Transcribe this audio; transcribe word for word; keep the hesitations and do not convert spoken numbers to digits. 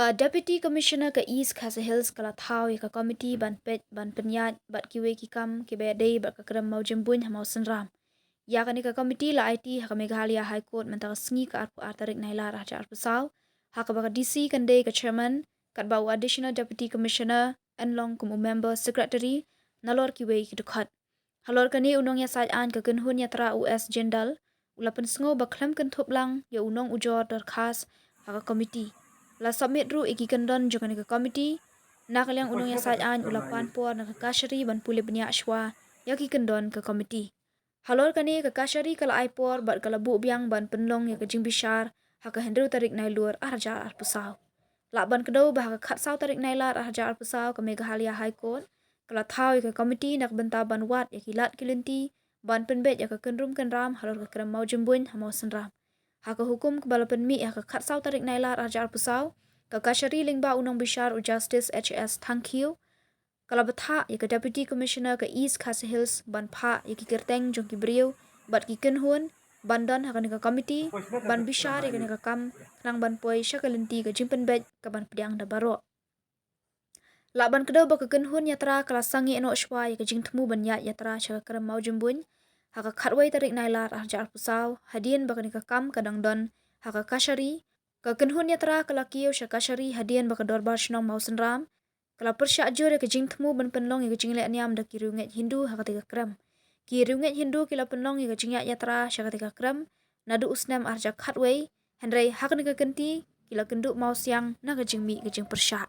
A Deputy Commissioner ka East Khasi Hills ka la thaw ïa ka komiti ban peit, ban pynïaid bad kiwei ki kam kiba ïadei bad ka krem mawjembuiñ ha Mawsynram. Ïa kane ka komiti la aiti ha ka Meghalaya High Court mynta ka sngi ka arphew ar tarik Nailar arhajar arphew saw, ha kaba ka D C kan dei ka chairman, katba u Additional Deputy Commissioner yn long kum u member secretary nalor kiwei ki dkhot. Halor kane, u nongïasaid aiñ ka kynhun ïatra u S Jindal u la pynsngew ba khlem kynthup lang ïa u nongujor dorkhas ha ka komiti, la submit ruh ïa ki kyndon jong kane ka komiti. Na ka liang u nongïasaid aiñ u la pan por na ka kashari ban pule bniah shuwa ïa ki kyndon ka komiti. Halor kane, ka kashari ka la ai por bad ka la buh biang ban pynlong ïa ka jingbishar ha ka hynriew tarik Nailur arhajar arphew saw. Lah ban kdew ba ha ka khatsaw tarik Nailar arhajar arphew saw ka Meghalaya High Court ka la thaw ïa ka komiti na ka bynta ban wad ïa ki lad ki lynti ban pynbeit ïa ka kynrum kynram halor ka krem mawjembuiñ ha Mawsynram. Ha ka hukum kaba la pynmih ha ka khatsaw tarik Nailar arhajar arphew saw, ka kashari lyngba u nongbishar u Justice H S Thangkhiew ka la bthah ïa ka Deputy Commissioner ka East Khasi Hills ban phah ïa ki kyrteng jong ki briew bad ki kynhun ban don ha kane ka komiti ban bishar ïa kane ka kam khnang ban poi sha ka lynti ka jingpynbeit kaban pdiang da baroh. Lah ban kdew ba ka kynhun ïatra ka la sangeh noh shuwa ïa ka jingthmu ban ïaid ïatra sha ka krem mawjembuiñ ha ka khatwei tarik Nailar arhajar arphew saw, hadien ba kane ka kam ka dang don ha ka kashari. Ka kynhun ïatra ka la kiew sha kashari hadien ba ka Dorbar Shnong Mawsynram ka la pyrshah jur ïa ka jingthmu ban pynlong ïa ka jingleh niam da ki riewngeit Hindu ha kata ka krem. Ki riewngeit Hindu ki la pynlong ïa ka jingïaid ïatra sha kata ka krem naduh u snem arhajar khatwei, hynrei ha kane ka kynti ki la kynduh mawsiang na ka jingmih ka jingpyrshah.